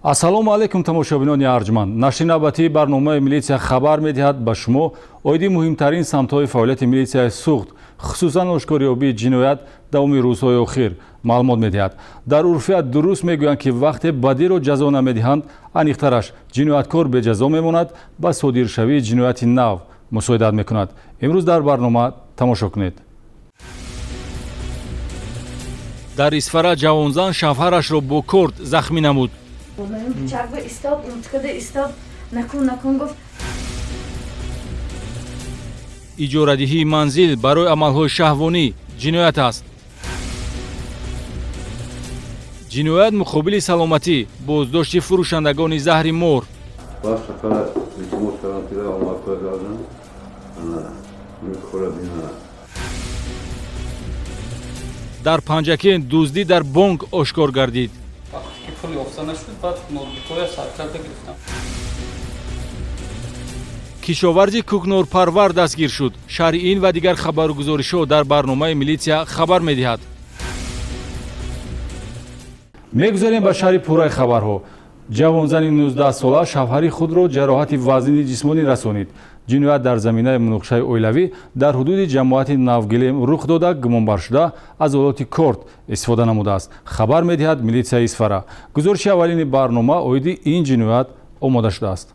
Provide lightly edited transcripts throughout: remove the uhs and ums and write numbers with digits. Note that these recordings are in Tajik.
Ассалому алайкум, тамошобинони арҷманд. Нашри навбатии барномаи «Милитсия хабар медиҳад» ба шумо оиди муҳимтарин самтҳои фаъолияти милитсияи Суғд, хусусан ошкорёбии ҷиноят давоми рӯзҳои охир маълумот медиҳад. Дар урфият дуруст мегӯянд, ки вақте бадиро ҷазо намедиҳанд, аниқтараш, ҷинояткор беҷазо мемонад, ба содиршавии ҷинояти нав мусоидат мекунад. Имрӯз дар барнома тамошо кунед. Дар Исфара ҷавонзан шавҳарашро бо корд захмӣ намуд. Пичак истод, унткада истод, накун, накун гуфт. Иҷорадиҳии манзил барои амалҳои шаҳвонӣ ҷиноят аст. Ҷиноят муқобили саломатӣ, боздошти фурӯшандагони заҳри мор. Баъд сафара илтимос кардам, ки омадкора кардам, кора бина. Дар Панҷакент дуздӣ дар бонк ошкор гардид. Вақте ки пул ёфта нашуд, баъд ноутбукҳоя сар карда гирифтам. Кишоварзи кӯкнорпарвар дастгир шуд. Шарҳи ин ва дигар хабару гузоришҳо дар барномаи «Милитсия хабар медиҳад». Мегузарем ба шаҳри пурраи хабарҳо. Ҷавонзани 19-сола шавҳари худро ҷароҳати вазнини ҷисмонӣ расонид. Ҷиноят дар заминаи муноқишаи оилавӣ дар ҳудуди ҷамоати Навгилем рух дода, гумонбаршуда аз олоти корд истифода намудааст, хабар медиҳад милитсияи Исфара. Гузориши аввалини барнома оиди ин ҷиноят омода шудааст.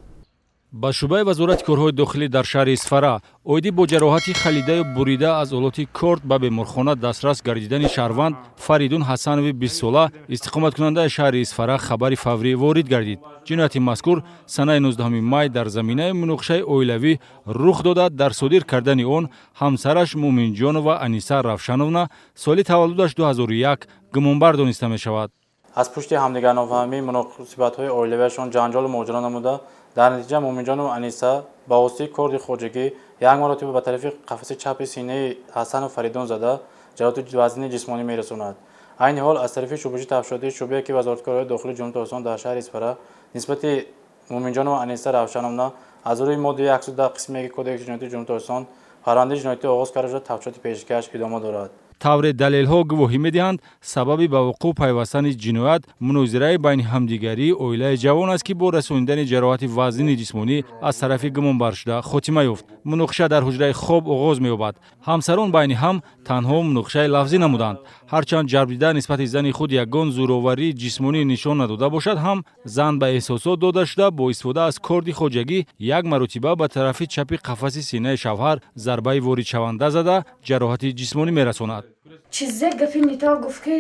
Ба шӯъбаи Вазорати корҳои дохилӣ дар шаҳри Исфара оиди бо ҷароҳати халидаю бурида аз олоти корд ба беморхона дастрас гардидани шаҳрванд Фаридун Ҳасанови 20-сола, истиқоматкунандаи шаҳри Исфара, хабари фаврӣ ворид гардид. Ҷинояти мазкур санаи 19 май дар заминаи муноқишаи оилавӣ рух дода, дар содир кардани он ҳамсараш Муъминҷонова Аниса Равшановна, соли таваллудаш 2001, гумонбар дониста мешавад. Аз пушти ҳамдигарнофаҳмӣ муносибатҳои оилавиашон ҷанҷолу моҷаро намуда, дар натиҷа Муъминҷонова Аниса ба воситаи корди хоҷагӣ як маротиба ба тарафи қафаси чапи синаи Ҳасанов Фаридун зада, ҷароҳати вазнини ҷисмонӣ мерасонад. Айни ҳол аз тарафи шӯъбаи тафтишотии шӯъбае ки Вазорати корҳои дохилии Ҷумҳурии Тоҷикистон дар шаҳри Исфара нисбати Муъминҷонова Аниса Равшановна аз рӯи моддаи 110 қисми 1 Кодекси ҷиноятии Ҷумҳурии Тоҷикистон парвандаи ҷиноятӣ оғоз карда шуда, тафтишоти пешкаш идома дорад. Тавре далелҳо гувоҳӣ медиҳанд, сабаби ба вуқӯъ пайвастани ҷиноят мунозираи байни ҳамдигарии оилаи ҷавон аст, ки бо расонидани ҷароҳати вазнини ҷисмонӣ аз тарафи гумонбаршуда хотима ёфт. Муноқиша дар ҳуҷраи хоб оғоз меёбад. Ҳамсарон байни ҳам танҳо муноқишаи лафзӣ намуданд. Ҳарчанд ҷарбдида нисбати зани худ ягон зӯроварии ҷисмонӣ нишон надода бошад ҳам, зан ба эҳсосот дода шуда, бо истифода аз корди хоҷагӣ як маротиба ба тарафи чапи қафаси синаи шавҳар зарбаи воридшаванда зада, ҷароҳати ҷисмонӣ мерасонад. Чизе гапи нито гуфт, ки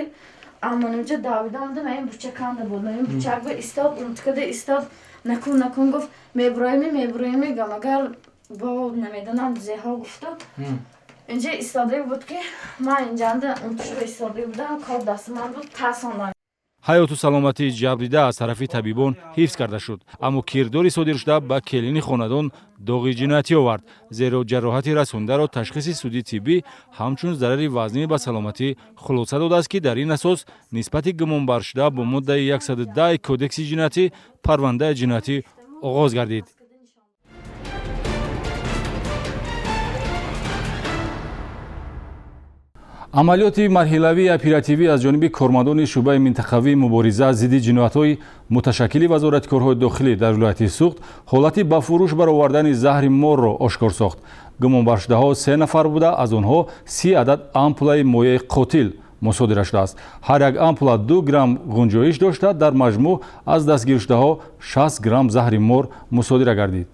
амонимҷа давида омадам, ин буча канда буд, ин пичак истод, унткада истод, накун, накун гуфт, мебуроеми, мебуроеми гам, агар бо намедонам зеҳо гуфту. Инҷа истода буд, ки ман инҷанда унтушба истода будам, кор дасти ман буд, тарсондам. Ҳаёту саломатии ҷабрдида аз тарафи табибон ҳифз карда шуд, аммо кирдори содиршуда ба келини хонадон доғи ҷиноятӣ овард, зеро ҷароҳати расондаро ташхиси суди тиббӣ ҳамчун зарари вазнин ба саломатӣ хулоса додааст, ки дар ин асос нисбати гумонбаршуда бо моддаи 110 Кодекси ҷиноятӣ парвандаи ҷиноятӣ оғоз гардид. Амалиёти марҳилавии оперативӣ аз ҷониби кормандони шӯъбаи минтақавии мубориза зидди ҷиноятҳои муташаккили Вазорати корҳои дохилӣ дар вилояти Суғд ҳолати ба фурӯш баровардани заҳри морро ошкор сохт. Гумонбаршудаҳо се нафар буда, аз онҳо 30 адад ампулаи мояи қотил мусодира шудааст. Ҳар як ампула 2 грамм гунҷоиш дошта, дар маҷмӯъ аз дастгиршудаҳо 60 грамм заҳри мор мусодира гардид.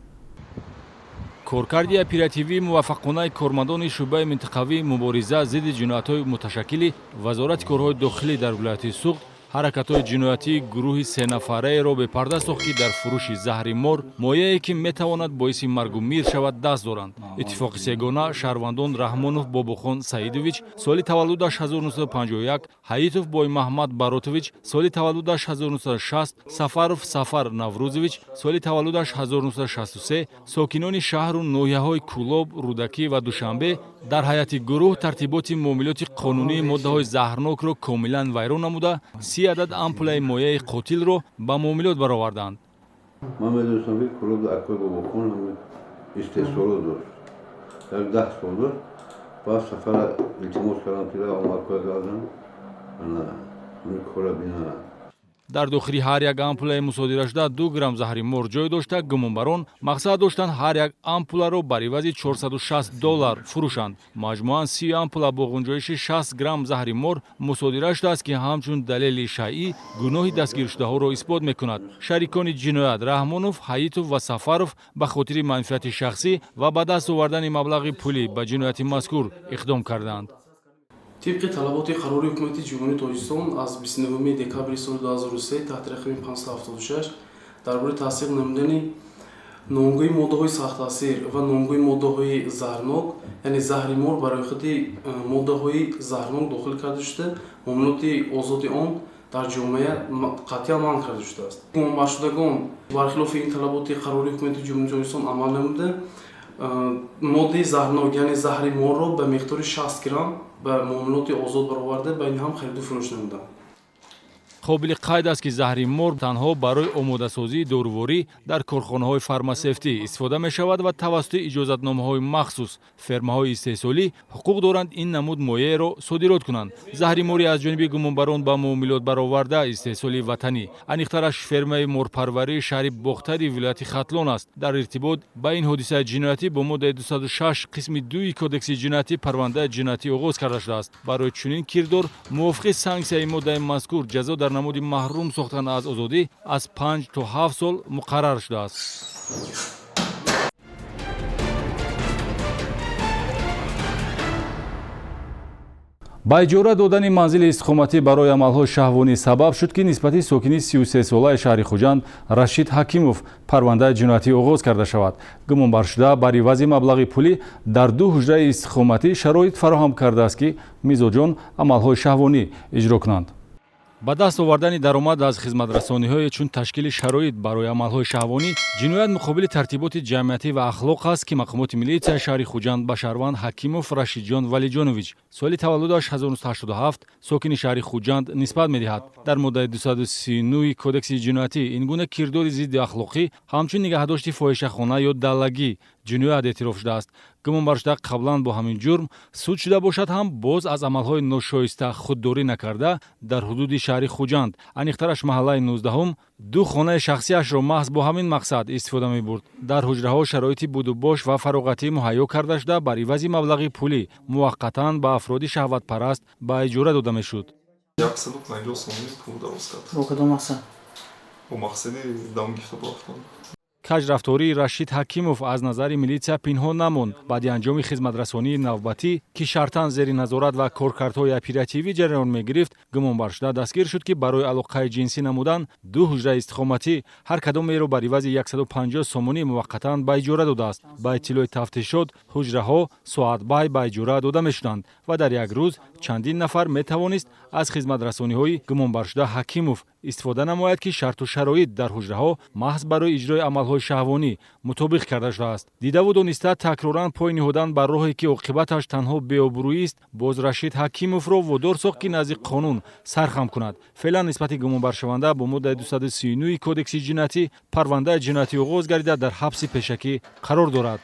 Коркарди оперативии муваффақонаи кормандони шӯъбаи минтақавии мубориза зидди ҷиноятҳои муташаккили Вазорати корҳои дохилӣ дар вилояти Суғд ҳаракатҳои ҷиноятии гурӯҳи сенафараеро бепарда сохт, ки дар фурӯши заҳри мор, мояе ки метавонад боиси маргу мир шавад, даст доранд. Иттифоқи сегона шаҳрвандон Раҳмонов Бобохон Саидович, соли таваллудаш 1951, Ҳаитов Боймаҳмад Баротович, соли таваллудаш 1960, Сафаров Сафар Наврӯзович, соли таваллудаш 1963, сокинони шаҳру ноҳияҳои Кӯлоб, Рӯдакӣ ва Душанбе, дар ҳайати гурӯҳ тартиботи муомилоти қонунии моддаҳои заҳрнокро комилан вайрон намуда, 30 адад ампулаи мояи қотилро ба муомилот бароварданд. Ман медонистам, ки Кӯлоб акои Бобохон ҳами истеҳсолот дошт, як 10 сол дошт. Баъд сафара илтимос кардам, ки омадкора кардам, ҳами кора бина. Дар дохили ҳар як ампулаи мусодирашуда 2 грамм заҳри мор ҷой дошта, гумонбарон мақсад доштанд ҳар як ампуларо бар ивази $460 фурӯшанд. Маҷмӯан 30 ампула бо ғунҷоиши 60 грамм заҳри мор мусодира шудааст, ки ҳамчун далели шайъӣ гуноҳи дастгиршудаҳоро исбот мекунад. Шарикони ҷиноят Раҳмонов, Ҳаитов ва Сафаров ба хотири манфиати шахсӣ ва ба даст овардани маблағи пулӣ ба ҷинояти мазкур иқдом карданд. Тибқи талаботи қарори Ҳукумати Ҷумҳурии Тоҷикистон аз 29 декабри соли 2003 таҳти рақами 576 дар бораи тасдиқ намудани номгӯи моддаҳои сахттаъсир ва номгӯи моддаҳои заҳрнок, яъне заҳри мор ба рӯйхати моддаҳои заҳрнок дохил карда шуда, муомилоти озоди он дар ҷомеа қатъиян манъ карда шудааст. Гумонбаршудагон бархилофи ин талаботи қарори Ҳукумати Ҷумҳурии Тоҷикистон амал намуда, моддаи заҳрнок, яъне заҳри морро ба миқдори 60 грамм ба муомилоти озод бароварда, ба ин ҳам хариду фурӯш намуданд. Қобили қайд аст, ки заҳри мор танҳо барои омодасозии доруворӣ дар корхонаҳои фармасевтӣ истифода мешавад ва тавассути иҷозатномаҳои махсус фермаҳои истеҳсолӣ ҳуқуқ доранд ин намуд моеъро содирот кунанд. Заҳри мори аз ҷониби гумонбарон ба муомилот бароварда истеҳсоли ватанӣ, аниқтараш фермаи морпарварии шаҳри Бохтари вилояти Хатлон аст. Дар иртибот ба ин ҳодисаи ҷиноятӣ бо моддаи 206 қисми 2 кодекси ҷиноятӣ парвандаи ҷиноятӣ оғоз карда шудааст. Барои чунин кирдор мувофиқи санксияи моддаи мазкур ҷазо дар намуди маҳрум сохтан аз озодӣ аз 5 то 7 сол муқаррар шудааст. Ба иҷора додани манзили истиқоматӣ барои амалҳои шаҳвонӣ сабаб шуд, ки нисбати сокини 33-солаи шаҳри Хуҷанд Рашид Ҳакимов парвандаи ҷиноятӣ оғоз карда шавад. Гумонбаршуда бар ивази маблағи пулӣ дар ду ҳуҷраи истиқоматӣ шароит фароҳам кардааст, ки мизоҷон амалҳои шаҳвонӣ иҷро кунанд. Ба даст овардани даромад аз хизматрасониҳое чун ташкили шароит барои амалҳои шаҳвонӣ ҷиноят муқобили тартиботи ҷамъиятӣ ва ахлоқ аст, ки мақомоти милитсияи шаҳри Хуҷанд ба шаҳрванд Ҳакимов Рашидҷон Валиҷонович соли таваллудаш 1987 сокини шаҳри Хуҷанд нисбат медиҳад. Дар моддаи 239 кодекси ҷиноятӣ ин гуна кирдори зидди ахлоқӣ ҳамчун нигаҳдошти фоҳишахона ё даллагӣ ҷиноят эътироф шудааст. Гумонбаршуда қаблан бо ҳамин ҷурм суд шуда бошад ҳам боз аз амалҳои ношоиста худдорӣ накарда дар ҳудуди шаҳри Хуҷанд, аниқтараш маҳаллаи 19-ум, ду хонаи шахсиашро маҳз бо ҳамин мақсад истифода мебурд. Дар ҳуҷраҳо шароити будубош ва фароғатӣ муҳайё карда шуда, бар ивази маблағи пулӣ муваққатан ба афроди шаҳватпараст ба иҷора дода мешуд. 150 сомонӣ пул дароз кард. Бо кадом мақсад? Бо мақсади дам гирифта бурафтан. Каҷрафтории Рашид Ҳакимов аз назари милитсия пинҳон намонд. Баъди анҷоми хизматрасонии навбатӣ, ки шартан зери назорат ва коркардҳои оперативӣ ҷараён мегирифт, гумонбаршуда дастгир шуд, ки барои алоқаи ҷинсӣ намудан ду ҳуҷраи истиқоматӣ ҳар кадомеро бар ивази 150 сомонӣ муваққатан ба иҷора додааст. Ба иттилои тафтишот, ҳуҷраҳо соатбай ба иҷора дода мешуданд ва дар як рӯз чандин нафар метавонист аз хизматрасониҳои гумонбаршуда Ҳакимов истифода намояд, ки шарту шароит дар ҳуҷраҳо маҳз барои иҷрои амалҳои шаҳвонӣ мутобиқ карда шудааст. Дидаву дониста такроран пой ниҳодан бар роҳе, ки оқибаташ танҳо беобрӯист, боз Рашид Ҳакимовро водор сохт, ки назди қонун сархам кунад. Феълан нисбати гумонбаршаванда бо моддаи 239 кодекси ҷиноятӣ парвандаи ҷиноятӣ оғоз гардида, дар ҳабси пешакӣ қарор дорад.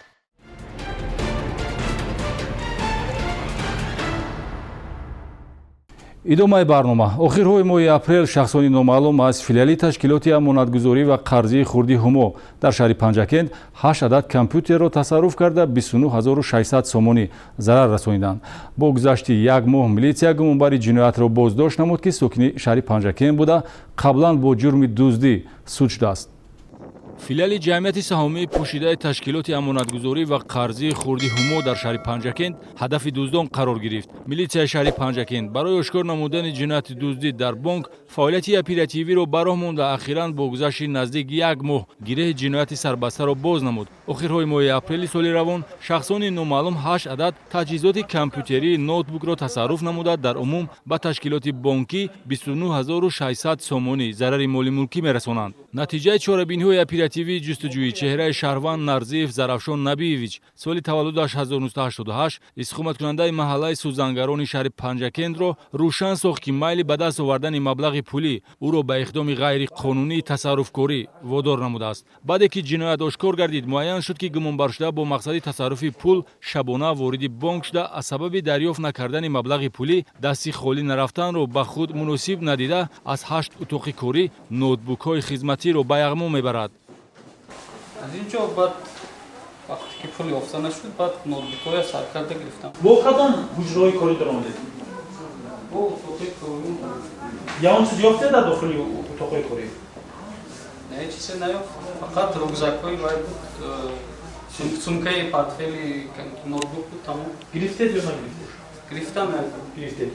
Идомаи барнома. Охирҳои моҳи апрел шахсони номаълум аз филиали ташкилоти амонатгузорӣ ва қарзии хурди Ҳумо дар шаҳри Панҷакент 8 адад компютерро тасарруф карда 29600 сомонӣ зарар расониданд. Бо гузашти як моҳ милитсия гумонбари ҷиноятро боздошт намуд, ки сокини шаҳри Панҷакент буда, қаблан бо ҷурми дуздӣ суд шудааст. Филиали ҷамъияти саҳомии пӯшидаи ташкилоти амонатгузорӣ ва қарзии хурди Ҳумо дар шаҳри Панҷакент ҳадафи дуздон қарор гирифт. Милитсияи шаҳри Панҷакент барои ошкор намудани ҷинояти дуздӣ дар бонк фаъолияти оперативиро ба роҳ монда, ахиран бо гузашти наздик як моҳ гиреҳи ҷинояти сарбастаро боз намуд. Охирҳои моҳи апрели соли равон шахсони номаълум 8 адад таҷҳизоти компютерии ноутбукро тасарруф намуда, дар умум ба ташкилоти бонкӣ 29600 сомонӣ зарари молимулкӣ мерасонанд. Натиҷаи чорабиниҳои оперативӣ Оперативии ҷустуҷӯӣ чеҳраи шаҳрванд Нарзиев Зарафшон Набиевич, соли таваллудаш 1988, истиқоматкунандаи маҳаллаи Сӯзангарони шаҳри Панҷакентро рӯшан сохт, ки майли ба даст овардани маблағи пулӣ ӯро ба иқдоми ғайриқонунии тасарруфкорӣ водор намудааст. Баъде ки ҷиноят ошкор гардид, муайян шуд, ки гумонбаршуда бо мақсади тасарруфи пул шабона вориди бонк шуда, аз сабаби дарёфт накардани маблағи пулӣ дасти холӣ нарафтанро ба худ муносиб надида, аз 8 утоқи корӣ ноутбукҳои хизматиро ба яғмо мебарад. Аз ин ҷо баъд вақте ки пул ёфта нашуд, баъд ноутбукҳоя сар карда гирифтам. Бо кадом ҳуҷраҳои корӣ даромадед? Бо утоқи корӣ. Ягон чиз ёфтед дар дохили утоқҳои корӣ? Не, чизе наёфт. Фақат рюкзакҳои вай буд, сумкаи, портфели, ноутбук буд, тамом. Гирифтед ё нагирифтед? Гирифтам. Гирифтед.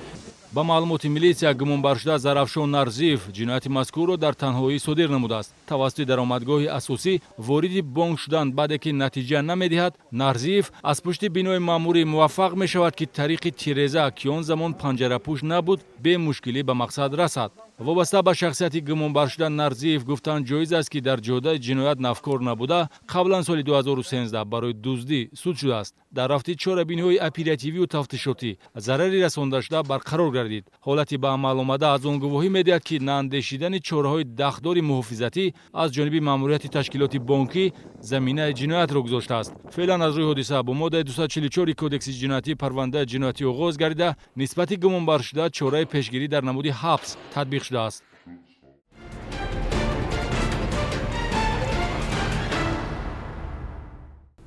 Ба маълумоти милитсия, гумонбаршуда Зарафшон Нарзиев ҷинояти мазкурро дар танҳоӣ содир намудааст. Тавассути даромадгоҳи асосӣ вориди бонк шудан, баъде ки натиҷа намедиҳад, Нарзиев аз пушти бинои маъмурӣ муваффақ мешавад, ки тариқи тиреза, ки он замон панҷарапӯш набуд, бемушкилӣ ба мақсад расад. Вобаста ба шахсияти гумонбаршуда Нарзиев гуфтан ҷоиз аст, ки дар ҷодаи ҷиноят навкор набуда, қаблан соли 2013 барои дуздӣ суд шудааст. Дар рафти чорабиниҳои оперативию тафтишотӣ зарари расондашуда барқарор гардид. Ҳолати ба амал омада аз он гувоҳӣ медиҳад, ки наандешидани чораҳои дахлдори муҳофизатӣ аз ҷониби маъмурияти ташкилоти бонкӣ заминаи ҷиноятро гузоштааст. Феълан аз рӯи ҳодиса бо моддаи 244 кодекси ҷиноятӣ парвандаи ҷиноятӣ оғоз гардида, нисбати гумонбаршуда чораи пешгирӣ дар намуди ҳабс татбиқ шудааст.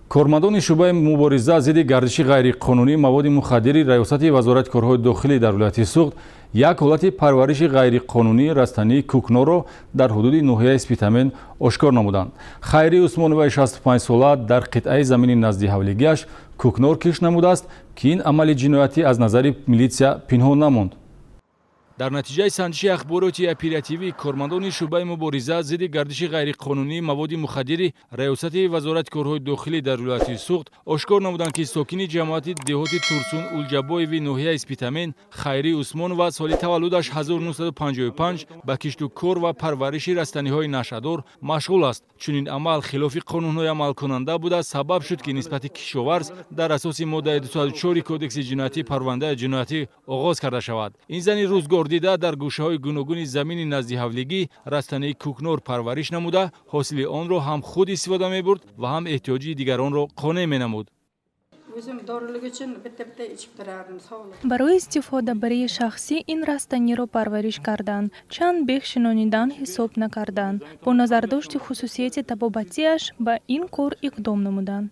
Кормандони шӯъбаи мубориза зидди гардиши ғайриқонунии маводи мухаддири раёсати Вазорати корҳои дохилӣ дар вилояти Суғд як ҳолати парвариши ғайриқонунии растании кӯкнорро дар ҳудуди ноҳияи Спитамен ошкор намуданд. Хайри Усмоноваи 65сола дар қитъаи замини назди ҳавлигиаш кӯкнор кишт намудааст, ки ин амали ҷиноятӣ аз назари милитсия пинҳон намонд. Дар натиҷаи санҷиши ахбороти оперативӣ кормандони шӯъбаи мубориза зидди гардиши ғайриқонунии маводи мухаддири раёсати Вазорати корҳои дохилӣ дар вилояти Суғд ошкор намуданд, ки сокини ҷамоати деҳоти Турсун Улҷабоеви ноҳияи Спитамен Хайри Усмонова соли таваллудаш 1955 ба кишту кор ва парвариши растаниҳои нашъадор машғул аст. Чунин амал хилофи қонунҳои амалкунанда буда, сабаб шуд, ки нисбати кишоварз дар асоси моддаи 204 кодекси ҷиноятӣ парвандаи ҷиноятӣ оғоз карда шавад. Ин зани рӯзгор дида дар гӯшаҳои гуногуни замини назди ҳавлигӣ растании кӯкнор парвариш намуда, ҳосили онро ҳам худ истифода мебурд ва ҳам эҳтиёҷи дигаронро қонеъ менамуд. Барои истифодабарии шахсӣ ин растаниро парвариш кардан, чанд бех шинонидан ҳисоб накардан, бо назардошти хусусияти табобатиаш ба ин кор иқдом намуданд.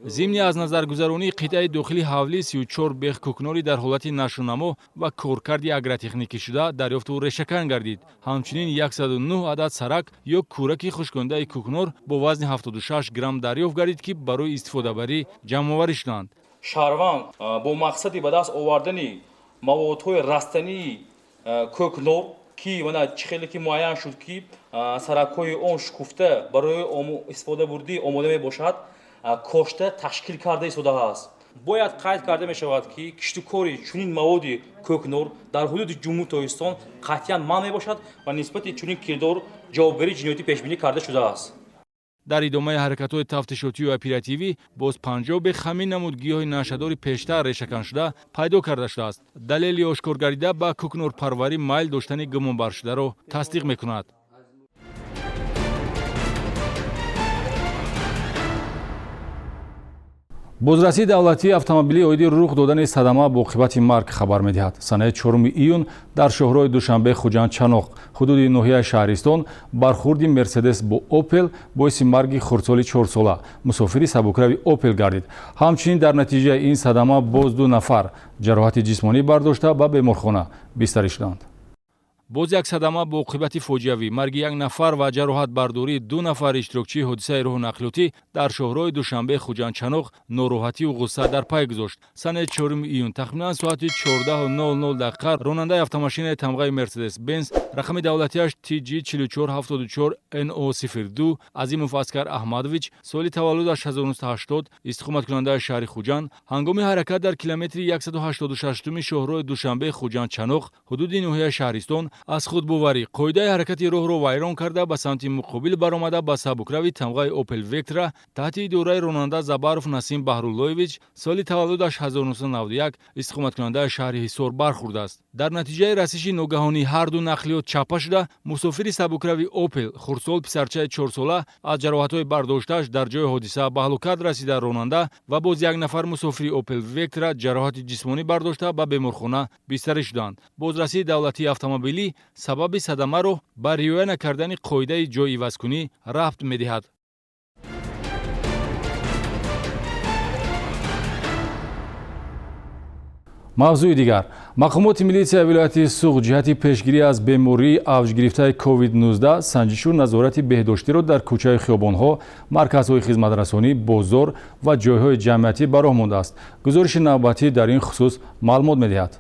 Зимни аз назаргузаронии қитъаи дохили ҳавлӣ 34 бех кӯкнорӣ дар ҳолати нашъунамо ва коркарди агротехникӣ шуда дарёфту решакан гардид. Ҳамчунин 109 адад сарак ё кӯраки хушкондаи кӯкнор бо вазни 76 грамм дарёфт гардид, ки барои истифодабарӣ ҷамъоварӣ шуданд. Шаҳрванд бо мақсади ба даст овардани маводҳои растании кӯкнор, ки чӣ хеле ки муайян шуд, ки саракҳои он шукуфта барои истифодабурдӣ омода мебошад, кошта ташкил карда истодааст. Бояд қайд карда мешавад, ки киштукори чунин маводи кӯкнор дар ҳудуди Ҷумҳурии Тоҷикистон қатъиян манъ мебошад ва нисбати чунин кирдор ҷавобгарии ҷиноятӣ пешбинӣ карда шудааст. Дар идомаи ҳаракатҳои тафтишотию оперативӣ боз 50 бех ҳамин намуд гиёҳи нашъадори пештар решаканшуда пайдо карда шудааст. Далели ошкор гардида ба кӯкнорпарварӣ майл доштани гумонбаршударо тасдиқ мекунад. Бозрасии давлатии автомобилӣ оиди рух додани садама бо оқибати марг хабар медиҳад. Санаи 4 июн дар шоҳроҳи Душанбе Хуҷанд Чаноқ ҳудуди ноҳияи Шаҳристон бархурди Мерседес бо Опел боиси марги хурдсоли 4сола мусофири сабукрави Опел гардид. Ҳамчунин дар натиҷаи ин садама боз 2 нафар ҷароҳати ҷисмонӣ бардошта ба беморхона бистарӣ шуданд. Боз як садама бо оқибати фоҷиавӣ марги 1 нафар ва ҷароҳатбардории 2 нафар иштирокчии ҳодисаи роҳу нақлиётӣ дар шоҳроҳи Душанбе Хуҷанд Чаноқ нороҳатию ғусса дар пай гузошт. Санаи 4 июн тахминан соати 14:00 дақиқа ронандаи автомошинаи тамғаи Мерседес Бенз рақами давлатиаш TG 4474 NO02 Азимов Аскар Аҳмадович соли таваллудаш 1980 истиқоматкунандаи шаҳри Хуҷанд ҳангоми ҳаракат дар километри 186 шоҳроҳи Душанбе Хуҷанд Чаноқ ҳудуди ноҳияи Шаҳристон аз худбоварӣ қоидаи ҳаракати роҳро вайрон карда, ба самти муқобил баромада, ба сабукрави тамғаи Опел Вектра таҳти идораи ронанда Забаров Насим Баҳруллоевич, соли таваллудаш 1991, истиқоматкунандаи шаҳри Ҳисор бархӯрдааст. Дар натиҷаи расиши ногаҳонӣ ҳарду нақлиёт чаппа шуда, мусофири сабукрави Опел, хурдсол писарчаи 4сола, аз ҷароҳатҳои бардоштааш дар ҷои ҳодиса ба ҳалокат расида, ронанда ва боз як нафар мусофири Опел Вектра ҷароҳати ҷисмонӣ бардошта, ба беморхона бистарӣ шуданд. Бозрасии давлатии автомобилӣ сабаби садамаро ба риоя накардани қоидаи ҷойивазкунӣ рабт медиҳад. Мавзӯи дигар. Мақомоти милитсияи вилояти Суғд ҷиҳати пешгирӣ аз бемории авҷгирифтаи COVID-19 санҷишу назорати беҳдоштиро дар кӯчаи хиёбонҳо, марказҳои хизматрасонӣ, бозор ва ҷойҳои ҷамъиятӣ ба роҳ мондааст. Гузориши навбатӣ дар ин хусус маълумот медиҳад.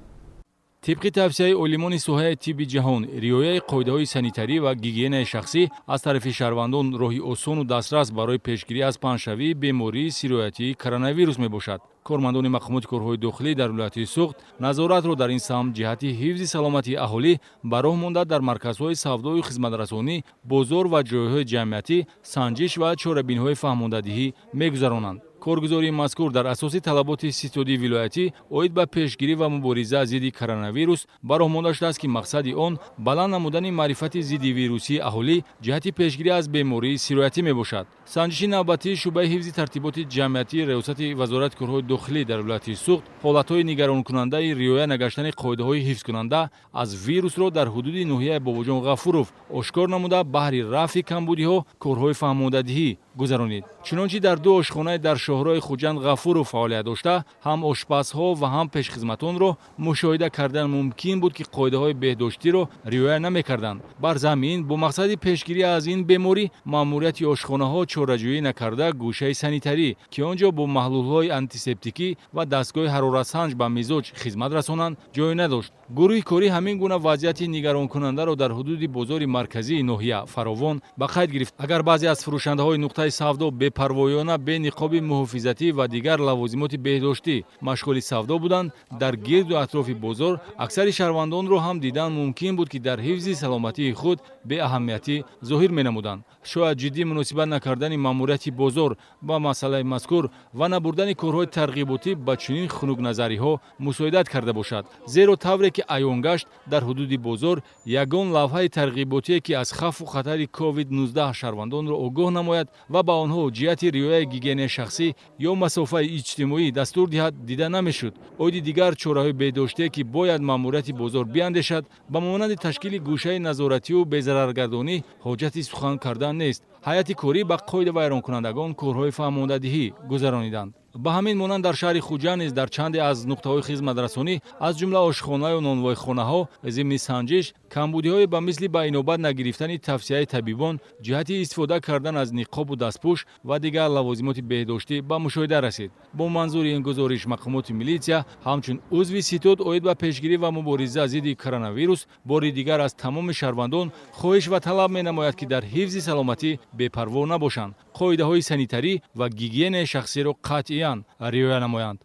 Тибқи тавсияи олимони соҳаи тибби ҷаҳон, риояи қоидаҳои санитарӣ ва гигиенаи шахсӣ аз тарафи шаҳрвандон роҳи осону дастрас барои пешгирӣ аз паҳншавии бемории сироятии коронавирус мебошад. Кормандони мақомоти корҳои дохилӣ дар вилояти Суғд назоратро дар ин самт ҷиҳати ҳифзи саломатии аҳолӣ ба роҳ монда, дар марказҳои савдою хизматрасонӣ, бозор ва ҷойҳои ҷамъиятӣ санҷиш ва чорабиниҳои фаҳмондадиҳӣ мегузаронанд. Коргузории мазкур дар асоси талаботи ситодии вилоятӣ оид ба пешгирӣ ва мубориза зидди коронавирус ба роҳ монда шудааст, ки мақсади он баланд намудани маърифати зиддивирусии аҳолӣ ҷиҳати пешгирӣ аз бемории сироятӣ мебошад. Санҷиши навбатии шӯъбаи ҳифзи тартиботи ҷамъиятии Раёсати Вазорати корҳои дохилӣ дар вилояти Суғд ҳолатҳои нигаронкунандаи риоя нагаштани қоидаҳои ҳифзкунанда аз вирусро дар ҳудуди ноҳияи Бобоҷон Ғафуров ошкор намуда, баҳри рафъи камбудиҳо корҳои фаҳмондадиҳӣ гузаронид. Чунончи дар ду ошхонаи дар шоҳрои Хуҷанд Ғафуров фаъолият дошта, ҳам ошпазҳо ва ҳам пешхизматонро мушоҳида кардан мумкин буд, ки қоидаҳои беҳдоштиро риоя намекарданд. Бар замин бо мақсади пешгирӣ аз ин беморӣ маъмурияти ошхонаҳо чораҷӯӣ накарда, гӯшаи санитарӣ, ки он ҷо бо маҳлулҳои антисептикӣ ва дастгоҳи ҳароратсанҷ ба мизоҷ хизмат расонанд, ҷой надошт. Гурӯҳи корӣ ҳамин гуна вазъияти нигаронкунандаро дар ҳудуди бозори марказии ноҳия фаровон ба қайд гирифт. Агар баъзе аз фурӯшандаҳои нуқтаи савдо бепарвоёна, бе ниқоби муҳофизатӣ ва дигар лавозимоти беҳдоштӣ машғули савдо буданд, дар гирду атрофи бозор аксари шаҳрвандонро ҳам дидан мумкин буд, ки дар ҳифзи саломатии худ беаҳамиятӣ зоҳир менамуданд. Шояд ҷиддӣ муносибат накардани маъмурияти бозор ба масъалаи мазкур ва набурдани корҳои тарғиботӣ ба чунин хунукназариҳо мусоидат карда бошад, зеро тавре ки аён гашт, дар ҳудуди бозор ягон лавҳаи тарғиботие, ки аз хавфу хатари COVID-19 шаҳрвандонро огоҳ намояд ва ба онҳо ҷиҳати риояи гигиенаи шахсӣ ё масофаи иҷтимоӣ дастур диҳад, дида намешуд. Оиди дигар чораҳои беҳдоштие, ки бояд маъмурияти бозор биандешад, ба монанди ташкили гӯшаи назоративу безараргардонӣ, ҳоҷати сухан кардан нест. Ҳайати корӣ ба қоидавайронкунандагон корҳои фаҳмондадиҳӣ гузарониданд. Ба ҳамин монанд дар шаҳри Хуҷанд низ дар чанде аз нуқтаҳои хизматрасонӣ, аз ҷумла ошхонаю нонвойхонаҳо, зимни санҷиш камбудиҳое ба мисли ба инобат нагирифтани тавсияи табибон ҷиҳати истифода кардан аз ниқобу дастпӯш ва дигар лавозимоти беҳдоштӣ ба мушоҳида расид. Бо манзури ин гузориш мақомоти милитсия ҳамчун узви ситод оид ба пешгирӣ ва мубориза зидди коронавирус бори дигар аз тамоми шаҳрвандон хоҳиш ва талаб менамояд, ки дар ҳифзи саломатӣ бепарво набошанд, қоидаҳои санитарӣ ва гигиенаи шахсиро қатъиян риоя намоянд.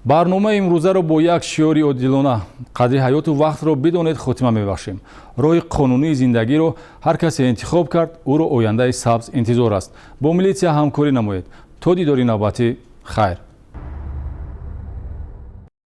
Барномаи имрӯзаро бо як шиори одилона қадри ҳаёту вақтро бидонед хотима мебахшем. Роҳи қонунии зиндагиро ҳар касе интихоб кард, ӯро ояндаи сабз интизор аст. Бо милитсия ҳамкорӣ намоед. То дидори навбатӣ, хайр.